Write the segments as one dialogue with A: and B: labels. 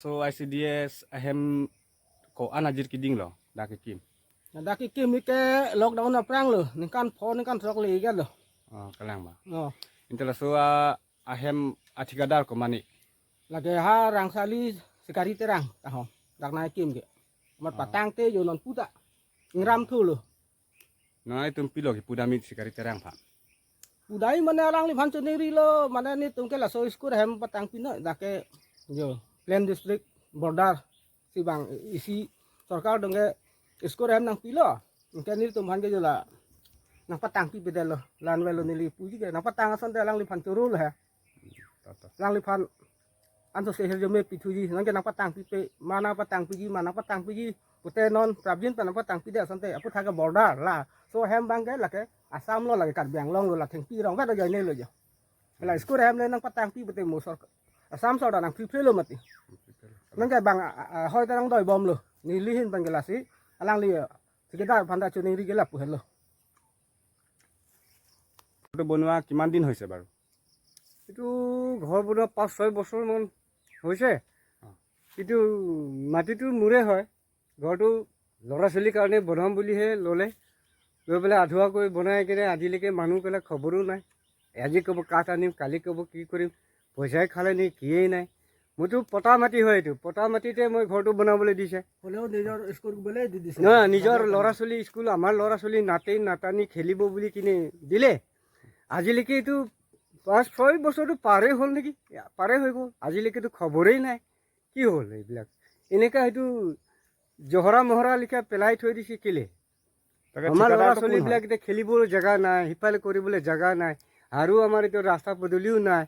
A: So ICDS ahem ko anajir kiding lo da ki kim.
B: Da ki kim ke lockdown na prang lo ningkan pho ningkan sok le ga lo.
A: Oh kalang ba.
B: Oh.
A: Intela so ahem athikadar ko mani.
B: Lage ha rangsali sikari terang ta ho dak nai kim ke. Mat patang te yo non puta. Ngram thu lo.
A: Nai tum pilo ki pudami sikari terang pha.
B: Pudai mane alang li phan chuniri lo mane ni tum ke la so school hem patang pina dake yo plan district border si bang isi sarkar dongge school hem nang pilo ke ni tum han ke jola nang patang pi bedel lo lan welo nili puji ke nang patang asan te alang li phan churu lo ha lang li phan an so se jo me pithuji nang ke nang patang pi pe mana patang pi ji mana patang pi ji pute non prabjin pa nang patang pi de asan te apu tha ke border la so hem bang ke la ke Assam lo la ke kat byang long lo la theng pi rong ga do jai ne lo jo la school hem le nang patang pi pute mo sor Assam sor nang pi phe lo mati nang ke bang hoi ta nang doi bom lo ni li hin bang ke la si alang li sikeda phanda chuni ri ke la pu hello.
A: এইটো বনোৱা কিমান দিন হৈছে বাৰু?
C: এইটো ঘৰ বনোৱা 5-6 বছৰমান হৈছে। কিন্তু মাটিটো মোৰে হয়, ঘৰটো ল'ৰা ছোৱালীৰ কাৰণে বনাম বুলিহে ল'লে, লৈ পেলাই আধৰুৱাকৈ বনাই কিনে আজিলৈকে মানুহবিলাক খবৰো নাই। আজি ক'ব কাঠ আনিম, কালি ক'ব কি কৰিম, পইচাই খালে নি কিয়েই নাই। মোৰতো পতা মাটি হয়, এইটো পতা মাটিতে মই ঘৰটো বনাবলৈ দিছে।
B: হ'লেও নিজৰ স্কুল বোলে দি দিছে।
C: নহয়, নিজৰ ল'ৰা ছোৱালী স্কুল, আমাৰ ল'ৰা ছোৱালী নাতি নাতানী খেলিব বুলি কিনে দিলে। আজিলৈকে এইটো 5-6 বছৰটো পাৰেই হ'ল নেকি, পাৰেই হৈ গ'ল, আজিলৈকেতো খবৰেই নাই কি হ'ল এইবিলাক। এনেকুৱা সেইটো জহৰা মহৰা লিখা পেলাই থৈ দিছে কেলে?
A: তাকে
C: আমাৰ ল'ৰা
A: ঠিকাদাৰটো কোন হয়?
C: ছোৱালীবিলাক এতিয়া খেলিবলৈ জেগা নাই, সিফালে কৰিবলৈ জেগা নাই, আৰু আমাৰ এতিয়া ৰাস্তা পদূলিও নাই।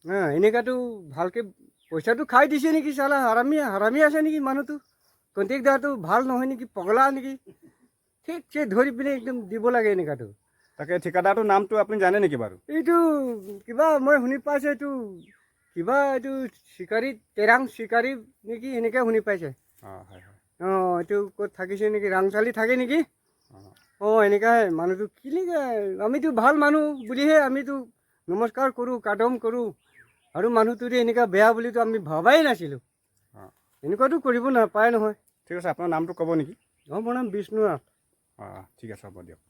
C: হা, এনেকুৱাতো ভালকৈ পইচাটো খাই দিছে নেকি চালা, হাৰামি হাৰামি আছে নেকি মানুহটো? কণ্ট্ৰেক্টাৰটো ভাল নহয় নেকি, পগলা নেকি? ঠিকছে ধৰি পিনে একদম দিব লাগে এনেকুৱাটো।
A: তাকে ঠিকাদাৰটোৰ নামটো আপুনি জানে নেকি বাৰু?
C: এইটো কিবা মই শুনি পাইছোঁ, এইটো কিবা এইটো চিকাৰী তেৰাং চিকাৰী নেকি, এনেকৈ শুনি পাইছে।
A: অঁ, হয় হয়।
C: অঁ, এইটো ক'ত থাকিছে নেকি, ৰাংচালি থাকে নেকি?
A: অঁ।
C: অঁ, এনেকুৱাই মানুহটো কেনেকৈ, আমিতো ভাল মানুহ বুলিহে আমিতো নমস্কাৰ কৰোঁ, কাদম কৰোঁ, আৰু মানুহটো যে এনেকুৱা বেয়া বুলিতো আমি ভবাই নাছিলোঁ।
A: অঁ।
C: এনেকুৱাতো কৰিব নাপায় নহয়।
A: ঠিক আছে, আপোনাৰ নামটো ক'ব নেকি?
C: অঁ, মোৰ নাম বিষ্ণু নাথ।
A: অঁ, ঠিক আছে, হ'ব দিয়ক।